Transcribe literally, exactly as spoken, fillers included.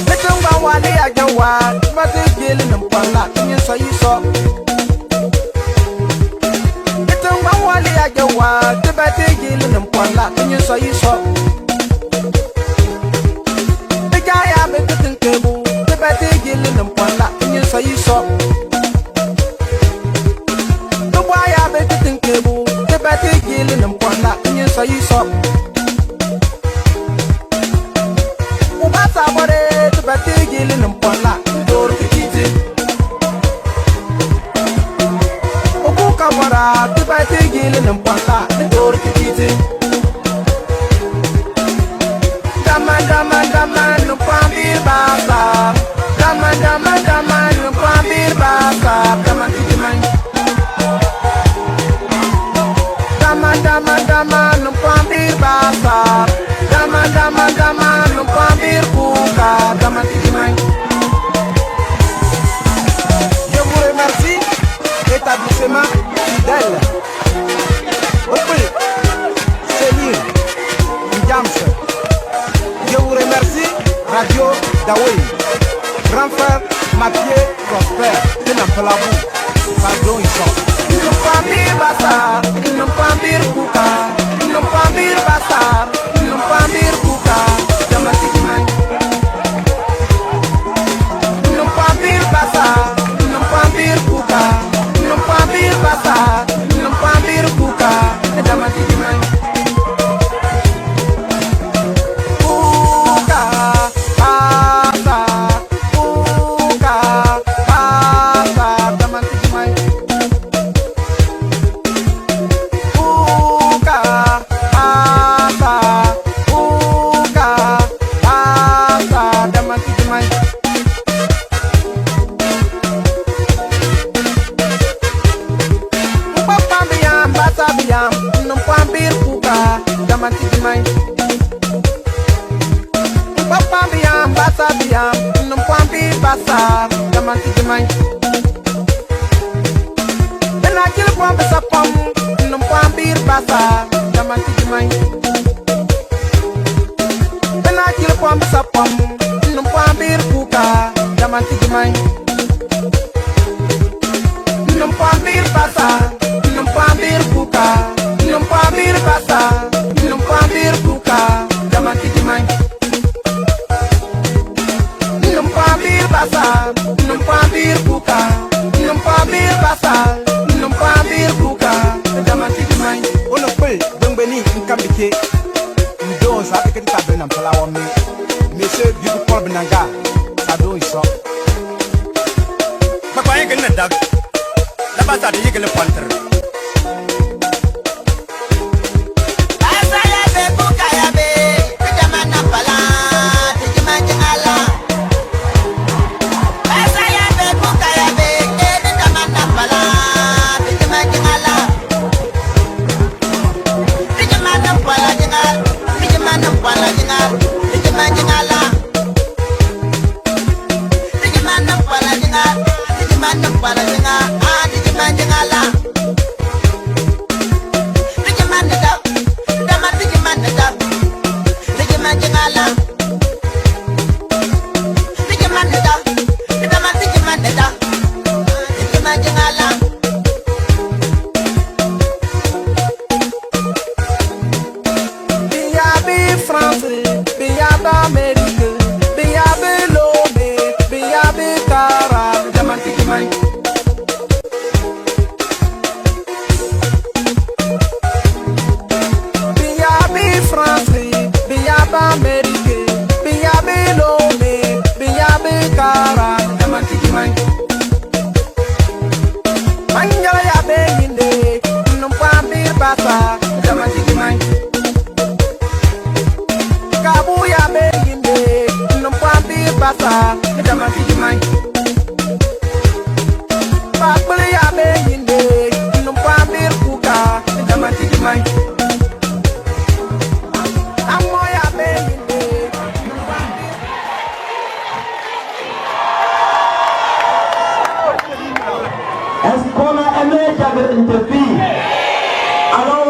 Bitingban waale yaa jɛ waahr, ti ba ti gee linimpɔɔn la, ki nyi sɔ yi sɔ. Bitingban waale yaa jɛ waahr, ti ba ti gee linimpɔɔn la, ki nyi sɔ yi sɔ. Bijaa yaa bi kitiŋ kebo, ti ba ti gee linimpɔɔn la, ki nyi sɔ yi sɔ. Tibɔr yaa bi kitiŋ kebo, ti ba ti gee linimpɔɔn la, ki nyi sɔ yi sɔ. Ubaa saa bɔre, ti ba ti gee linimpɔɔn la, ki door ki tii ti. Ubu ka bɔra, ti ba ti gee linimpɔɔn la, ki door ki tii ti. Dama, dama, dama, nupɔɔn biir baasaab. Dama, dama, dama, nupɔɔn biir baasaab. Dama ti di man. Dama, dama, dama, nupɔɔn biir baasaab. Dama, dama, dama, nupɔɔn biir kuka. Dama ti di man. Je vous remercie, établissement Fidèle. Okpil, Selir, James. Je vous remercie, Radio Dawei, grand frère Mathieu Prosper, ti nan palabu, pardon, ils sont. Nupɔɔn biir baasaab, nupɔɔn biir kuka, nupɔɔn biir baasaab, nupɔɔn biir kuka, dama ti di man. Nupɔɔn biir baasaab, nupɔɔn biir kuka, nupɔɔn biir baasaab, nupɔɔn biir kuka, dama ti di man. Kuka, baasaab, kuka, baasaab, dama ti di man. Kuka, baasaab, kuka, baasaab, dama ti di man. Nkpakpam biyaam, baasaab biyaam, nupɔɔn biir kuka, dama ti di man. Nkpakpam biyaam, baasaab biyaam, nupɔɔn biir baasaab, dama ti di man. Binachil pɔm bisapɔm, nupɔɔn biir baasaab, dama ti di man. Binachil pɔm bisapɔm, nupɔɔn biir kuka, dama ti di man. Nupɔɔn biir baasaab, nupɔɔn biir kuka, nupɔɔn biir baasaab, nupɔɔn biir kuka, dama ti di man. Nupɔɔn biir baasaab, nupɔɔn biir kuka, nupɔɔn biir baasaab, nupɔɔn biir kuka, dama ti di man. Unukpil, gbengbeni, m kan bi chee. M doon saa ti ki ti taa bi nan palawa mi. Mi se bi ku kɔr bi nan gaa. Saa doon sɔ. Kpakpa yi ki ni dak. La ba saa ti yi ki li pɔntir. Bi yaa bi France, bi yaa bi Amérique, bi yaa bi Lome, bi yaa bi Kara, dama ti di man. Bi yaa bi France, bi yaa bi Amérique, bi yaa bi Lome, bi yaa bi Kara, dama ti di man. Manjala yaa bee yin de, nupɔɔn biir baasaab, dama ti di man. Kabu yaa bee yin de, nupɔɔn biir baasaab, dama ti di man. Baakpil yaa bee yin de, nupɔɔn biir kuka, dama ti di man. Amoo yaa bee yin de, nupɔɔn biir Escort Eme cha bi intervene. Alo